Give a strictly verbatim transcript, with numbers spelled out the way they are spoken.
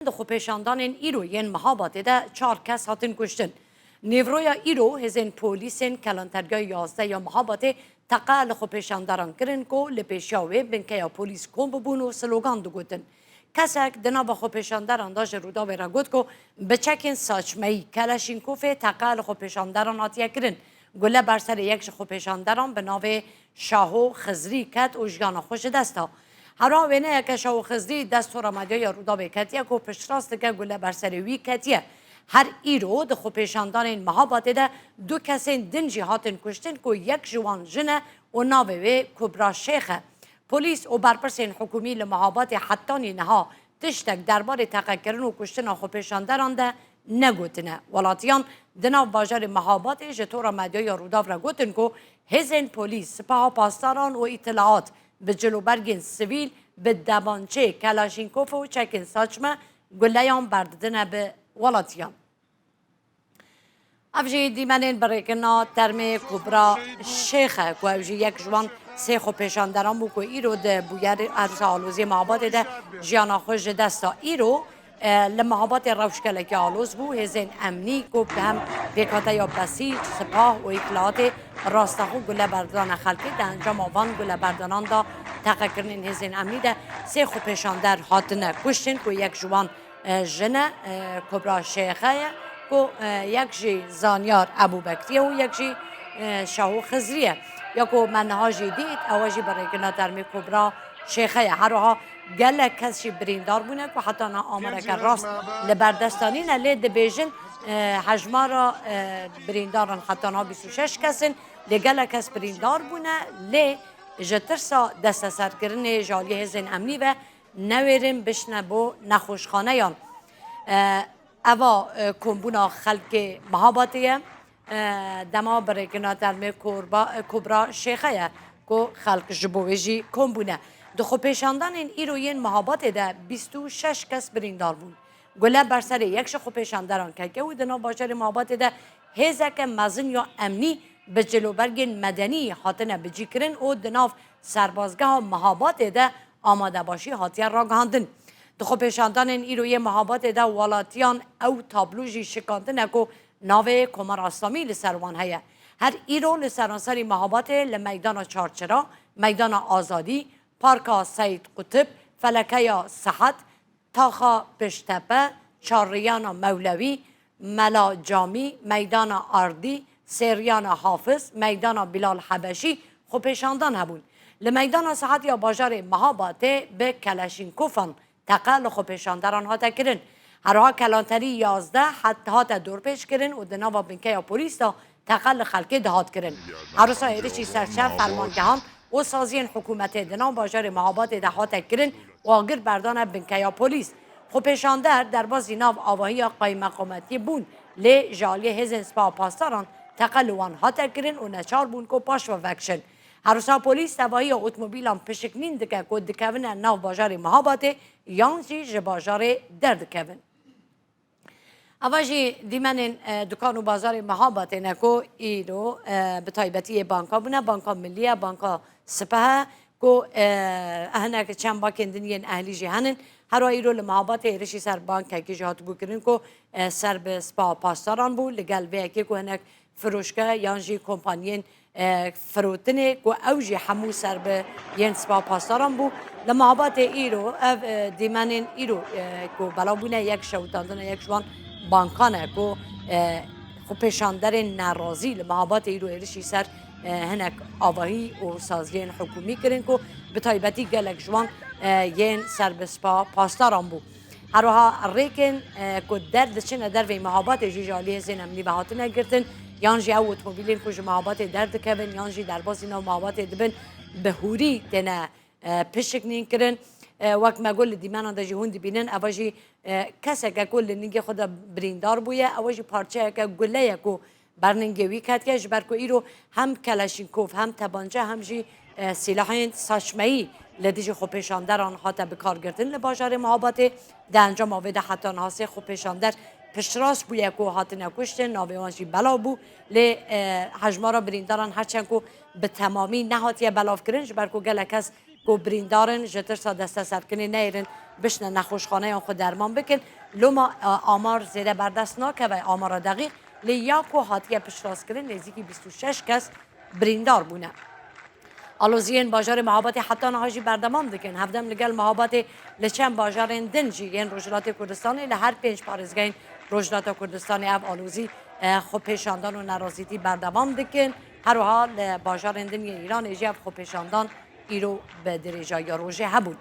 Di xwepêşandanên îro yên Mihabatê de çar kes hatin kuştin. Nîvroya îro hêzên polîsên Kelanteriya yazdeh ya Mihabatê teqe li xwepêşanderan kirin ku li pêşiya wê binkeya polîs kom bibûn û slogan digotin. Kesek di nava xwepêşanderan de ji Rûdawê re got ku bi çekên saçmeyî Keleşînkofê teqe li xwepêşanderan hatiye kirin. Gule ber serê yek ji xwepêşanderan bi navê Şaho Xizrî ket û jiyana xwe ji dest da. Her wiha wêneyeke Şaho Xizrî dest tora medyaya Rûdawê ketiye ku piştrast dike gule ber serê wî ketiye. Her îro di xwepêşandanên Mihabatê de du kesên din jî hatin kuştin ku yek ji wan jin e û navê wê Kubra Şêx e. Polîs û berpirsên hikûmî li Mihabatê hetanî niha tiştek derbarê teqekirin û kuştina xwepêşanderan de negotine. Welatiyan di nav bajarê Mihabatê ji tora medyaya Rûdaw re gotin ku hêzên polîs, sipaha pasdaran û îtilaat bi cilûbergên sivîl, bi debancê, Kelaşînkof û çekên saçme guleyan berdidine bi welatiyan. Ev jî dîmenên birêkirina termê Kubra Şêx e ku ew jî yek ji wan sê xwepêşanderan bû ku îro di bûyerê arsa aloziyê Mihabatê de jiyana xwe ji dest da. Îro, e, li Mihabatê rewş gelekî aloz bû. Hêzên emnî ku bi hem pêkhateya Besîc, Sipah û Îtlaatê rasteqû gule berdane xelkê. Di encama van guleberdanan de teqekirinên hêzên emnî de sê xwepêşander hatine kuştin ku yek ji wan e, jin e, e, Kubra Şêxe ye, ku, e, yek jî Zanyar Ebû Bekrî ye û yek jî, e, Şaho Xizrî ye. Ya ku me niha jî dît, ew jî bi rêkirina termê Kubra Şêxe ye. Her wiha gelek kes jî birîndar bûne ku heta niha amareke rast li ber dest de nîne, lê dibêjin, e, hejmara, e, birîndaran heta niha bîst û şeş kes in, lê gelek kes birîndar bûne, lê ji tirsa desteserkirinê ji aliyê hêzên emnî ve newêrin bişne bo nexweşxaneyan. E, eva, e, kombûna xelkê Mihabatê ye. E, dema birêkirina termê Kurba-, e, Kubra Şêxe ye ku xelk ji bo wê jî kom bûne. Di xwepêşandanên îro yên Mihabatê de bîst û şeş kes birîndar bûn. Gule ber serê yek ji xwepêşanderan keke û di nav bajarê Mihabatê de hêzeke mezin ya emnî bi cilûbergên medenî hatine bicîkirin û di nav serbazgeha Mihabatê de amadebaşî hatiye ragihandin. Di xwepêşandanên îro yê Mihabatê de welatiyan ew tablo jî şikandine ku navê Komara Îslamî li ser wan heye. Her îro li seranserî Mihabatê li Meydana Çarçira, Meydana Azadî, Parka Seyd Qutib, Felekeya Sihet, Taxa Piştepe, Çarriyana Mewlewî, Mela Camî, Meydana Ardî, Sêriyana Hafiz, Meydana Bilal Hebeşî xwepêşandan hebûn. Li Meydana Sihet ya bajarê Mihabatê bi Keleşînkofan teqe li xwepêşanderan hate kirin. Herwiha Kelanterî yazdeh het-, hate dorpêçkirin û di nava binkeya polîs de teqe li xelkê dihat kirin. Her wisa êrişî ser çend fermangehan û saziyên hikûmetê di nav bajarê Mihabatê de hate kirin û agir berdane binkeya polîs. Xwepêşander derbasî nav avahiya qaymeqametiyê bûn, lê ji aliyê hêzên Sipaha Pasdaran teqe li wan hate kirin û neçar bûn ku paş ve vekişin. Her wisa polîs tevahiya otomobîlan pişiknîn dike ku dikevine nav bajarê Mihabatê yan jî ji bajarê derdikevin. Ava jî dîmenên, e, dukan û bazarê Mihabatê ne ku îro, e, bi taybetî yê banka bûne, Banka Milî ye, Banka Sipeh e, ku, e, hinek çend bakên din yên ehlî jî henin. Her wa îro li Mihabatê êrişî ser bankekî jî hatibû kirin ku, e, ser bi Sipaha Pasdaran bû, li gel vê yekê ku hinek firoşke yan jî kompaniyên, e, firotinê ku ew jî hemû ser bi yên Sipaha Pasdaran bû. Li Mihabatê îro ev, e, dîmenên îro, e, ku belav bûne yek şewitandina yek ji wan bankan e ku, e, xwepêşanderên nerazî li Mihabatê îro êrişî ser, e, hinek avahî û saziyên hikûmî kirin ku bi taybetî gelek ji wan, e, yên ser bi Sipaha Pasdaran bû. Her wiha rêkên, e, ku derdiçine derveyî Mihabatê jî ji alî hêzên emnî ve hatine girtin, yan jî ew otomobîlên ku ji Mihabatê derdikevin, yan jî derbasî nav Mihabatê dibin, bi hûrî têne, e, pişiknîn kirin. E, wek me got li dîmenan de jî hûn dibînin, eva jî, e, keseke ku li ningê xwe de birîndar bûye, ewa jî parçeyeke gule ye ku berningê wî ketiye, ji ber ku îro hem Keleşînkov, hem tebanca, hem jî, e, sîlahên saçmeyî li dijî xwepêşanderan hate bikargirtin li bajarê Mihabatê. Di encama vê de heta niha sê xwepêşander piştrast bûye ku hatine kuştin, navê wan jî belav bû. Lê, e, hejmara birîndaran herçend ku bi temamî nehatiye belavkirin, ji ber ku gelek kes ku birîndarin ji tirsa desteserkirinê neyêrin bişne nexweşxaneyan xwe derman bikin. Loma, e, amar zêde berdest nakeve, amara deqîq, lê ya ku hatiye piştrast kirin, nêzîkî bîst û şeş kes birîndar bûne. Aloziyên bajarê Mehabatê heta niha jî berdewam dikin. Hevdem li gel Mehabatê li çend bajarên din jî yên Rojhilatê Kurdistanê, li her pênc parêzgehên Rojhilata Kurdistanê ev alozî, e, xwepêşandan û nerazîtî berdewam dikin. Her wiha li bajarên din yên Îranê jî ev xwepêşandan îro bi dirêjayiya rojê hebûn.